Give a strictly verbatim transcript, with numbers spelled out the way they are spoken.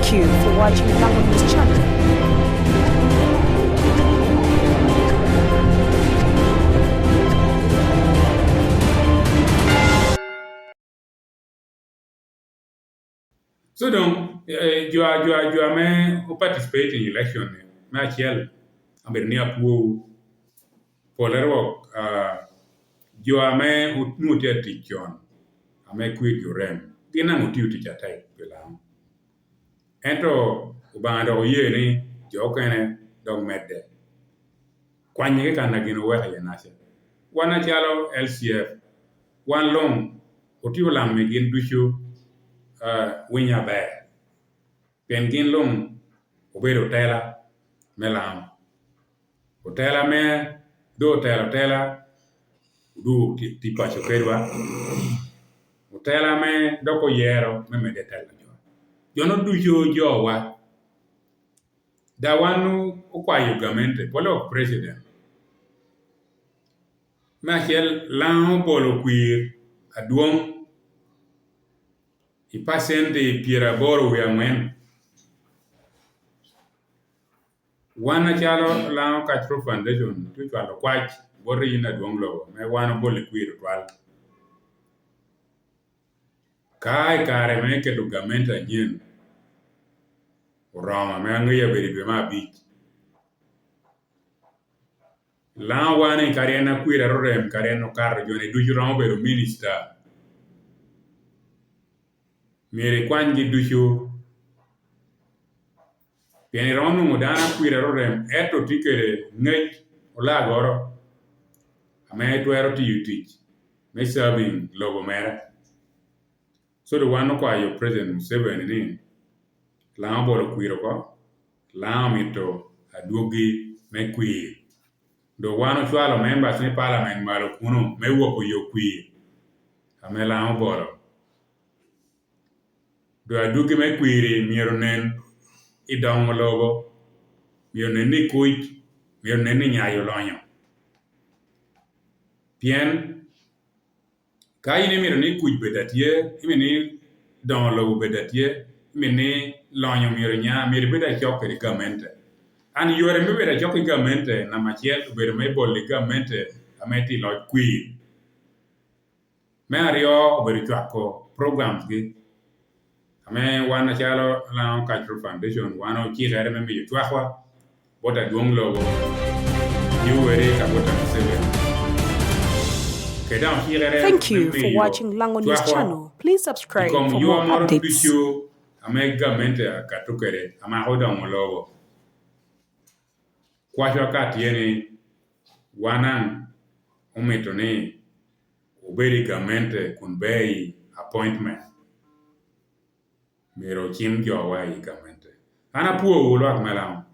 Thank you for watching Lango News Channel. So doŋ, eh, jo a, jo a, jo ame o participate in election ni, me acel, abedo ni apwowu. Pole rwok, ah, jo ame onwoŋo tye atic con, ame kwirgi orem, gin daŋ otio tic atek pi Laŋo. Ento Obaŋa dok oye ni jo okene dok medde. Kwanygi kan a gin oweko iye naca. Wan acalo L C F, wan luŋ otye olammi gin ducu, ah, winyo aber. Pien gin luŋ obedo otela me Laŋo. Otela me doŋ otelo otela, odwogo ti, ti paco kedwa. Otela me dok oyero me medde telo jo. Jo-nu ducu ojowa. Da wan okwayo gamente, pole wok president. Me acel, Laŋo obolo kwir adwoŋ i pacenti pyeraboro wie aŋwen. Wan acalo Laŋo Cultural Foundation tye ocwalo kwac bot yin adwoŋ lobo me wan obol i kwir otwal. Ka i kare me keto gamente anyen oromo, ame aŋeyo abedo i dwe me abic, Laŋo wan ni kadi en akwir arorem, kadi en okato, jo-ni ducu romo bedo minista. Myero ikwanygi ducu, pien iromo nwoŋo dano akwir arorem, ento tye kede ŋec olagoro ame twero tiyo tic me serving lobo mere. So doŋ wan okwayo President Museveni ni Laŋo obolo kwir oko, Laŋo omito adwogi me kwir. Doŋ wan ocwalo members me parliament malo kuno me woko yo kwir ame Laŋo obolo. Doŋ adwogi me kwir-ri myero onen i doŋo lobo, myero onen i kuc, myero onen i nyayo lonyo. Pien ka in imito ni kuc bed atye, imito ni doŋo lobo bed atye, imito ni lonyo myero nya, myero ibed acok kede gamente. And yore me bedo acok ki gamente, namba acel obedo me bolo gamente ame tye i loc kwir. Me aryo obedo cwako programs gi, ame wan acalo Laŋo Cultural Foundation, wan ocikere me miyo cwakwa bot adwoŋ lobo, Yoweri Kaguta Museveni. Kede daŋ ocikere Thank you for watching Lango News Channel. Please subscribe for more updates. Ducu ame gamente akato kede, amako doŋo lobo. Kwacwa ka tye ni wan daŋ omito ni obed i gamente kun bea i appointment, myero ocim jowa i gamente. An apwowu lwak me Laŋo,